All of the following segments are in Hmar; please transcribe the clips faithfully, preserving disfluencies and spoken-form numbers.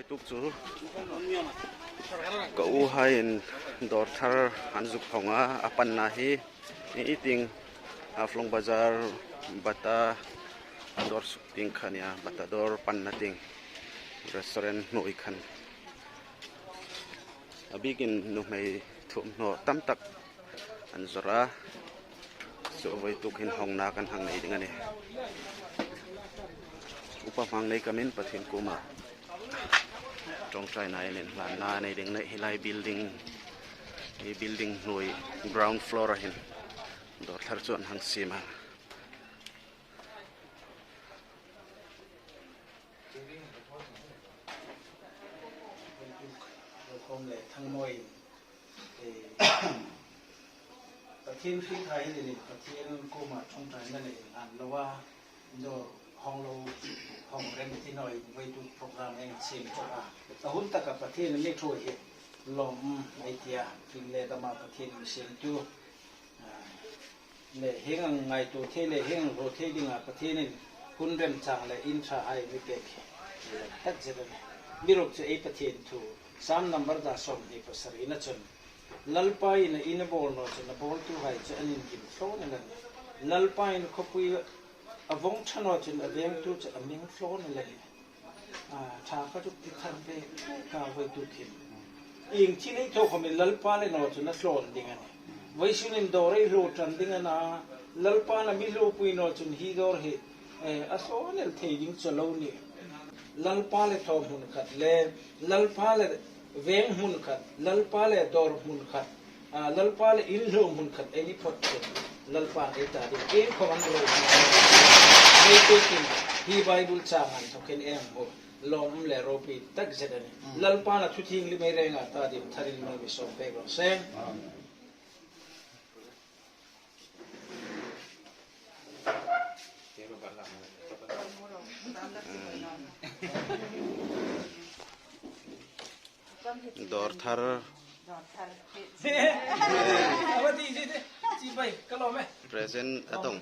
Tuk chu ka u haiin dawr thar an zuk hawng a, a panna hi i ting Haflong Bazar bata dawr suk tieng kha nia, bata dawr panna tieng restaurant hnuoi khan. A bikin nuhmei thuomhnaw tam tak an zawr a, chu vawituk hin hawngna kan hang nei ding a nih. Upa hmang nei kamin Pathien kuoma ṭawngṭaina in inhlanna nei ding a nih. Hi lai building, hi building hnuoi ground floor-a hin dawr thar chu an hang siem a. Khawm le Thangmawiin, eh, Pathien hriet hai ni, Pathien kuoma ṭawngṭaina nei inhlan loa, dawr hawng lo, hawng rem ti naw in vawituk program ei siem tawk a. A hun taka Pathien mi ṭhuoi hi lawm ei tia, hring le dama Pathien mi siemtu, ah, le hieng ang ngaituo thei le hieng ang hraw thei dinga Pathienin hun remchang le in ṭha hai mi pek hi tak zet a nih. Amiruokchu ei Pathien thu Sam number za sawmhni pasarina chun, Lalpain a in a bawl naw chun a bawltuhai chu an inkim thlawn el a nih. Lalpain khawpui a vawng ṭha naw chun a vengtu chu a meng thlawn el a nih. A, ṭha ka zuk ti thar ve ka vawituk hin. Ieng thil ei thaw khawmin Lalpa le naw chun a thlawn ding a nih. Vawisun hin dawr ei hluo ṭan ding a na, Lalpan a mi hluopui naw chun hi dawr hi, eh, a thlawn el thei ding chu lo ni. Lalpa le thaw hmun khat le, Lalpa le veng hmun khat, Lalpa le dawr hmun khat, a, Lalpa le in hluo hmun khat ei ni phawt chun Lalpan ei ta ding. Iengkhawm an ro. Ei tukin hi Bible chang inthawkin ei hmu. Lawm le ropui tak zet a nih. Mm. Lalpan a thu thienghlim ei renga ta ding tharin mal mi sawm pek raw se. Amen. Dawr thar. Present a tawng.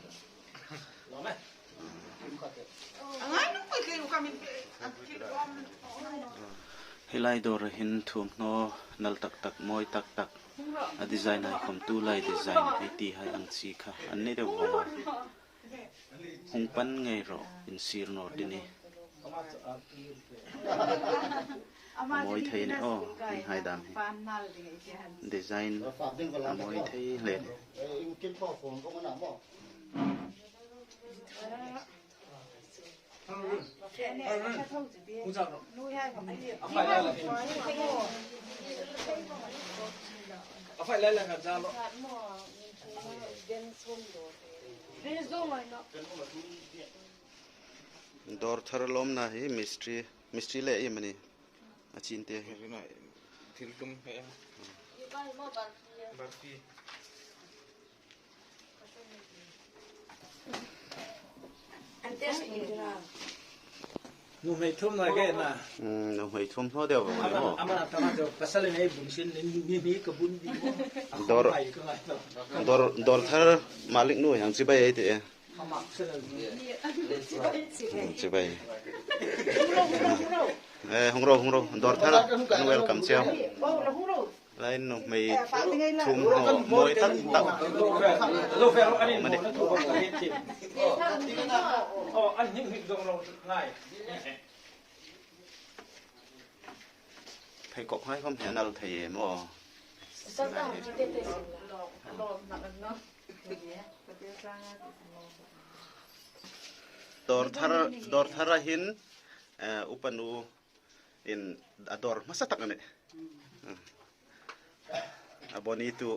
Hi lai dawr hin thuomhnaw nal tak tak, mawi tak tak, a design hai khawm tu lai design ei ti hai ang chi kha an nei deu vawng a. Hung pan ngei rawh, insir naw ti ni. A mawi thei ni aw, in hai dam hi. Design a mawi thei hle ni. Dawr thar lawmna hi mistri, mistri le ei mani a chin te hi. Thil tum he. Barfi. Nuhmei thum na ke na. Hmm, nuhmei thum hnaw deu vawng a ni maw. Ama, ama tama jo, pasal nei bun sin ni, ni, ni ka bun di maw. Dawr, dawr, dawr thar malik nu hang chibai ei ti e. Hmm, chibai. Eh, hung ro, hung ro. Dawr thar, kan welcome cheu. Lai nuhmei thum hnaw mawi tak tak. Mani. Pheikhawk hai khawm hi a nal thei em aw. Dawr thar, dawr thar a hin, eh, upa nu in a dawr hmasa tak a nih. A bawni tu